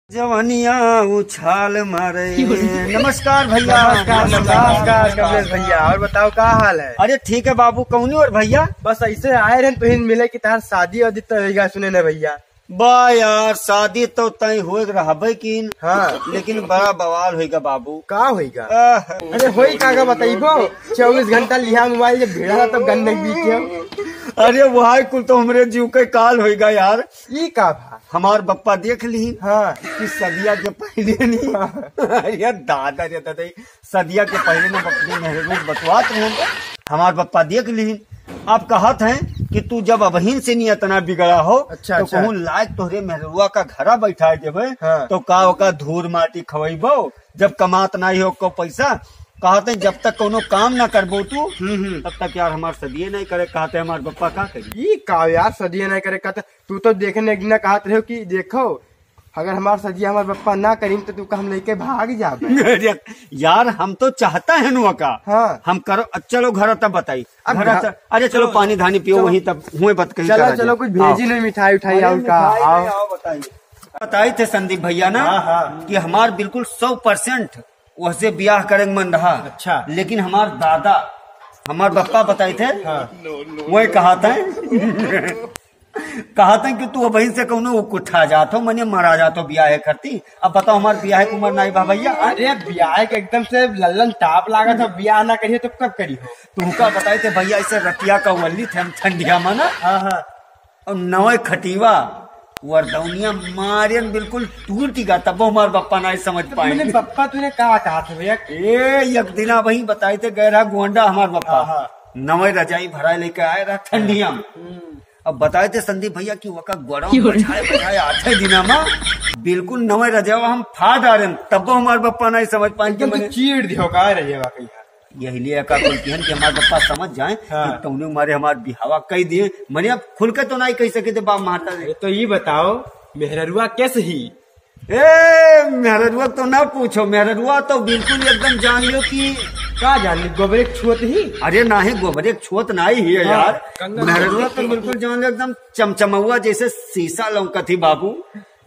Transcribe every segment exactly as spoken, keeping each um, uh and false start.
जवनिया उछाल मारे। नमस्कार भैया। नमस्कार, नमस्कार, नमस्कार, कमलेश भैया। और बताओ, का हाल है? अरे ठीक है बाबू, कौनी और भैया? बस ऐसे आए रहे, तुहिन मिले कि तार शादी वादी तो होइगा, सुने न भैया। बा यार, शादी तो तय होए रहबे कीन। हाँ। लेकिन बड़ा बवाल होइगा बाबू। का होइगा? आह। अरे होई का, का बताइबो? चउबीस घंटा लिहा मोबाइल, जब भिड़ा तब गन्ने के बीच हो। अरे भाई, कुल तो हमरे जीव के काल होइगा यार। ई का भा? हमार बप्पा देख लीन हाँ। कि सदिया के पहले नहीं। हाँ। अरे दादा रे दादा, सदिया के पहले ना अपने मेहरारू से बतवात रहे। हमार बप्पा देख लीन, अब कहत हैं कि तू जब अबहिन से नहीं इतना बिगड़ा हो, अच्छा, तो अच्छा। कहूँ लायक तोहरे मेहरुआ का घरा बैठा देबे, हाँ। तो का ओका धूर माटी खवैबो, जब कमात नहीं हो को पैसा। कहत हैं जब तक कोनो काम ना करबो तू, हम्म, हम्म। तब तक यार हमार सदिये नहीं करे। कहत हैं हमार बप्पा का करी? ई का यार, सदिये नहीं करे कहत हैं? तू तो देखने एक दिन कहत रहे हो कि देखो, अगर हमार सदिया हमार बप्पा ना करीन तो तू का हम लेके भाग जाबे। अरे यार, हम तो चाहता है नुआ का। हाँ। हम करो, चलो घर तब बताई। अब घर घर च-, अरे चलो चलो, पानी धानी पियो, चलो। वहीं तब हुए बात कहीं चलो, करा चलो, जाए। कुछ भेजी आओ। नहीं मिठाई उठाई अरे और का? मिठाई आओ। नहीं, आओ बताइए। बताई थे संदीप भैया ना हाँ, हाँ। कि हमार बिल्कुल सौ परसेंट वैसे ब्याह करे के मन रहा। अच्छा। लेकिन हमार दादा, हमार बप्पा बताई थे, हाँ। वही कहा था। कहत हैं कि तू अबहिन से कौनो उकुठा जात हो, मने मरा जात हो बियाहे खरती। अब बताओ, हमार बियाहे के उमर नाई बा भैया, हाँ? अरे, बियाहे के एकदम से लल्लन टाप लागत हो, बियाह ना करिए तो कब करी हो? तुमका बताई थे भैया, ऐसे रतिया का वल्ली थे हम ठंडिया में ना। हाँ, हाँ। और नवे खटीवा, वरदौनिया मारियन बिल्कुल टूट गा, तब हमार बप्पा नाई समझ तो पाए। मैंने बप्पा तूने कहा, कहा था भैया? ए, एक दिना वही बताई थे, गए रहा गोंडा हमार बप्पा। हाँ, हाँ। नवे रजाई भराए लेके आए रहा ठंडिया में। हम्म। अब बताए थे संदीप भैया कि वका गोड़वा क्यों? बचाए, बचाए आठे दिना मा बिल्कुल नवे रजावा हम फाड़ डारेन, तब हमार बप्पा नहीं समझ पाए कि एकदम तो मने चीर दियो का रजावा कहीं। यही लिए का कुल किहन कि हमार बप्पा समझ जाए हाँ। कि तौने मारे हमार बिहावा कई दिए, मने अब खुल के तो नहीं कह सके थे बाप माता रे। अरे तो ये बताओ, मेहररुआ कैसे ही? ए, मेहररुआ तो ना पूछो, मेहररुआ तो बिल्कुल एकदम जान लो कि का जान ली, गोबरे के छुअत ही? अरे नाही, गोबरे के छुअत नाही ही है हाँ, यार। कंगन मेहररुआ तो बिल्कुल जान लो एकदम चमचमौआ जैसे शीशा लौकत ही बाबू।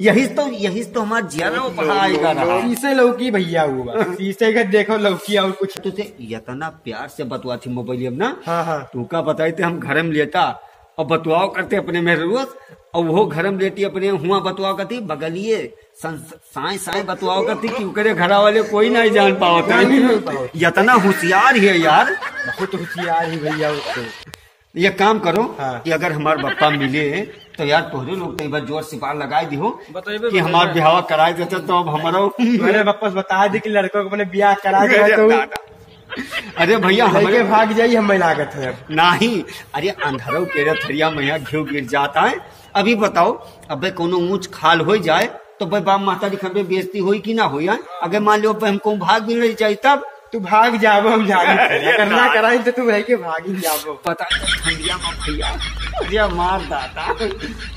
यही तो, यही तो हमार जियरा वो पढ़ा आएगा रहा। शीशे लौकी भैया हुआ, शीशे के देखो लौकी और कुछ। तुझे इतना प्यार से बतवा थी मोबाइल में ना, हाँ, हाँ। तू का बताई थे हम घर में लेटा और बतवाओ करते अपने मेहररुआ से, और वो घर में लेटी अपने हुआ बतवाओ करती बगलिए सं-, साए साए बतवाओ करती कि ओकरे घरा वाले कोई नहीं जान पावत है। नहीं, नहीं पावत। इतना होशियार ही है यार। बहुत होशियार ही भैया उसको। ये काम करो हाँ। कि अगर हमार बप्पा मिले तो यार तोहरे लोग तो एक बार जोर सिपार लगाए दिहो बताइबे, कि बताइबे। हमार बिहावा कराए देते तो अब हमारा मेरे बप्पा से बता दे कि लड़कों को अपने ब्याह करा दे अरे तो दादा। अरे भैया, लड़के हमारे भाग जाई, हमें लागत है अब। नाही, अरे अंधरव के रे थरिया में यहाँ घिव गिर जाता है। अभी बताओ, अबे कोनो ऊंच खाल हो जाए तो बे बाप माता की खबे बेइज्जती होई कि ना होई, हाँ? अगर मान लो बे हमको भाग भी नहीं चाहिए तब तू भाग जाबो, हम जानी अरे अगर ना यार। कराई तो तू रह के भाग ही जाबो। पता है ठंडिया में भैया, अरे मार दादा,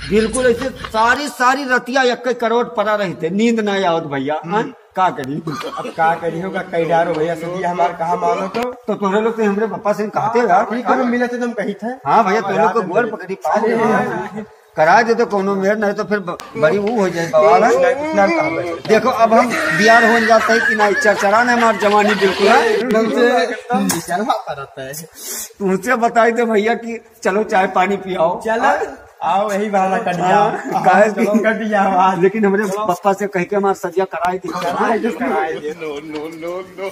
बिल्कुल ऐसे सारी, सारी रतिया एक करोड़ पड़ा रहते, नींद ना आवत भैया, हाँ? हम्म। का करी? अब का करी होगा, कई डारो भैया, सदिया हमार कहा मानो तो। तो तोहरे लोग तो हमरे पापा से कहते यार। ठीक है, मिले थे तुम कही थे। हाँ भैया, तोहरे लोग को गोड़ पकड़ी पाओ। अरे। करा दे तो कोनो मेर, नहीं तो फिर ब-, बड़ी वो हो जाए बवाल है। इतना, इतना काम है। देखो अब हम बियार हो जाते हैं कि नहीं, चरचरा ने हमार जवानी बिल्कुल है। एकदम से निचलवा पड़ता है। तुमसे बताई दे भैया कि चलो चाय पानी पियाओ। चलो, आओ यही बहाना कट गया। हाँ, काहे चलो कि कट गया आवाज। लेकिन हमरे चलो। पापा से कह के हमार सदिया कराई दी। कराई दे, कराई दे। No, no, no, no।